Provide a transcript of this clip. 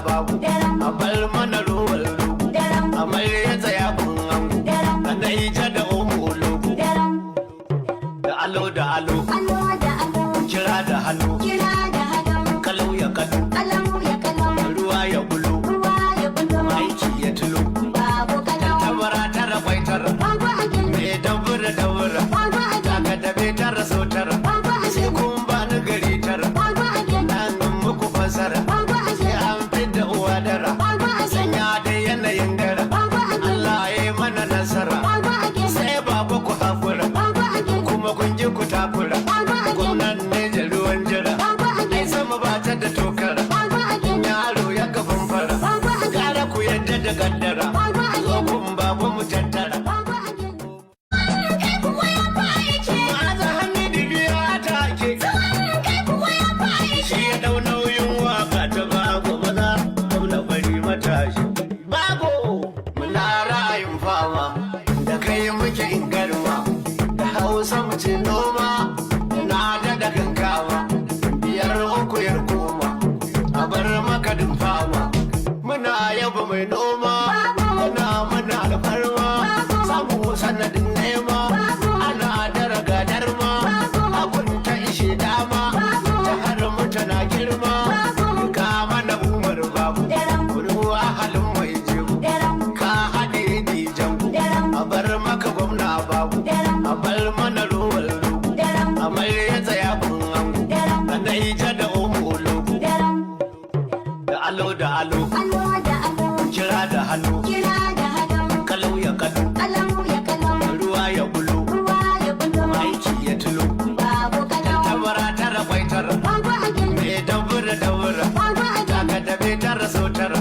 Babu, a bar mana ruwan lugu. Amarya tsaya kun ango, a Naija da omo logo. Da alo da alo. Alo da alo. Kira da hannu. Kira da hannu. Kalau ya kalo. Kalau ya kalau. Ruwa ya bulo. Ruwa ya bulo. Aiki ya tulo. Babu kalau. Tabara tara kwai tara. Babu again. Me dabbura dabbura. Babu again. Taka dabe tara so tara. Babu Sai again. kun bani gari tara. Babu again. Nan muku fasara. Babu Sai again. an fidda uwa dara. Babu again. Sanya da yanayin gara. Babu again. Allah ya yi mana nasara. Babu again. Sai baba ku hakura. Babu again. Kuma kun ji ku takura. Babu again. Gwamnan ne ruwan jira. Babu Ai again. sama ba ta da tokara. Babu again. Yaro ya gaban fara. Babu again. Gara ku yadda da kaddara. Babu Zo again. kun babu mu tattara. Babu again. Kai kuwa ya fa aiki. Ma'aza Hamidu biya ta ke. Kai kuwa ya fa aiki. Shi ya dau nauyin waka ta Bago maza. Gwamna fari matashi. Bago! Muna ra'ayin fama. Da kai muke in garma. Da Hausa mu ce noma. Na da kankama. Biyar uku yar koma. A bar maka fama. Muna yaba mai noma. Muna mana alfarma. Samu sanadin nema. Ana daraga darma. Abun ta ishe dama. Jihar mu tana girma. Ka mana Umar Babu. Ruwa halin mai jego. Ka haɗe dijango. A bar maka gwamna Babu. A bar mana ruwan lugu. Amarya tsaya kun ango. A Naija da omo logo. Da alo da alo. Alo da alo. Kira da hannu. Kira da hannu. Kalau ya kalo. Kalau ya kalau. Ruwa ya bulo. Ruwa ya bulo. Aiki ya tulo. Babu kalau. Tabara tara kwai tara. Babu again. Me dabbura dabbura. Babu again. Taka dabe tara so tara.